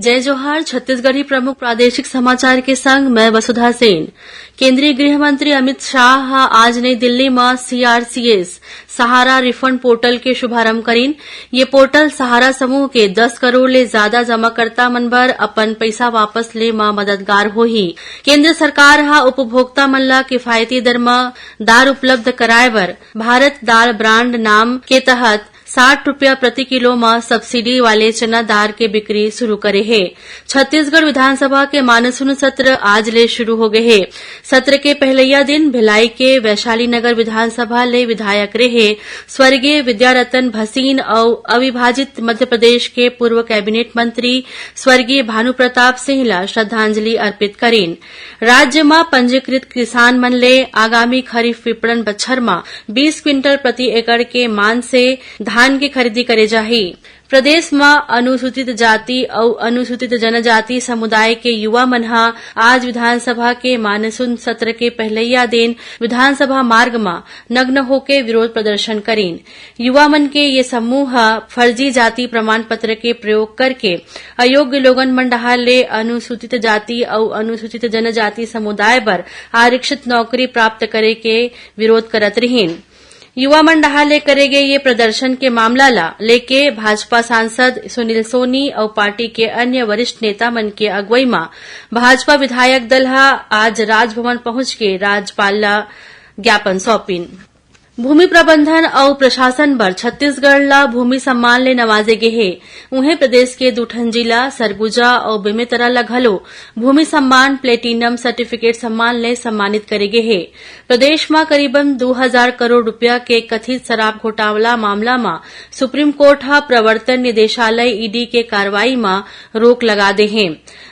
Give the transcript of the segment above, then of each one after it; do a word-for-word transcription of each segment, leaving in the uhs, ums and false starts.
जय जोहार। छत्तीसगढ़ी प्रमुख प्रादेशिक समाचार के संग मैं वसुधा सेन। केंद्रीय गृह मंत्री अमित शाह ह आज नई दिल्ली म सीआरसीएस सहारा रिफंड पोर्टल के शुभारंभ करीन। ये पोर्टल सहारा समूह के दस करोड़ ले ज्यादा जमाकर्ता मन बर अपन पइसा वापस ले म मददगार होही। केंद्र सरकार ह उपभोक्ता मन ल किफायती दर म दार उपलब्ध कराए बर भारत दाल ब्रांड नाम के तहत साठ रुपया प्रति किलो म सब्सिडी वाले चना दार के बिक्री शुरू करे हे। छत्तीसगढ़ विधानसभा के मानसून सत्र आज ले शुरू हो गए हे। सत्र के पहलैया दिन भिलाई के वैशाली नगर विधानसभा ले विधायक रहे स्वर्गीय विद्यारतन भसीन अउ अविभाजित मध्य प्रदेश के पूर्व कैबिनेट मंत्री स्वर्गीय भानु प्रताप सिंह ला श्रद्धांजलि अर्पित करीन। राज्य म पंजीकृत किसान मन ले आगामी खरीफ विपणन बछर म बीस क्विंटल प्रति एकड़ के मान से धान के खरीदी करे जाही। प्रदेश म अनुसूचित जाति अउ अनुसूचित जनजाति समुदाय के युवा मन ह आज विधानसभा के मानसून सत्र के पहलैया दिन विधानसभा मार्ग म नग्न होके विरोध प्रदर्शन करीन। युवा मन के ये समूह ह फर्जी जाति प्रमाण पत्र के प्रयोग करके अयोग्य लोगन मन डहार ले अनुसूचित जाति अउ अनुसूचित जनजाति समुदाय बर आरक्षित नौकरी प्राप्त करे के विरोध करत रिहीन। युवा मन डहार ले करे गे ये प्रदर्शन के मामला ला लेके भाजपा सांसद सुनील सोनी अउ पार्टी के अन्य वरिष्ठ नेता मन के अगुवई म भाजपा विधायक दल ह आज राजभवन पहुंच के राज्यपाल ला ज्ञापन सौंपिन। भूमि प्रबंधन अउ प्रशासन बर छत्तीसगढ़ ला भूमि सम्मान ले नवाजे गे हे। उहें, प्रदेश के दू ठन जिला सरगुजा अउ बेमेतरा ला घलो भूमि सम्मान प्लेटिनम सर्टिफिकेट सम्मान ले सम्मानित करे गे हे। प्रदेश म करीबन दू हजार करोड़ रुपया के कथित शराब घोटाला मामला म सुप्रीम कोर्ट ह प्रवर्तन निदेशालय, ईडी, के कार्रवाई म रोक लगा दे हे।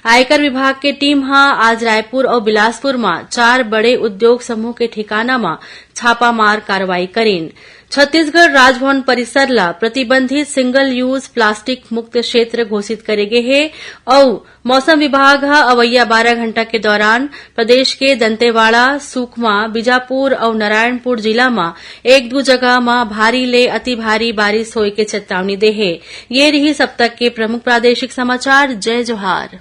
आयकर विभाग के टीम ह आज रायपुर अउ बिलासपुर म चार बड़े उद्योग समूह के ठिकाना म छापामार कार्रवाई करीन। छत्तीसगढ़ राजभवन परिसर ला प्रतिबंधित सिंगल यूज प्लास्टिक मुक्त क्षेत्र घोषित करे गे हे अउ मौसम विभाग ह अवइया बारह घंटा के दौरान प्रदेश के दंतेवाड़ा, सुकमा, बीजापुर अउ नारायणपुर जिला म एक दू जगह म भारी ले अति भारी बारिश होए के चेतावनी दे हे। ये रिहिस अब तक के प्रमुख प्रादेशिक समाचार। जय जोहार।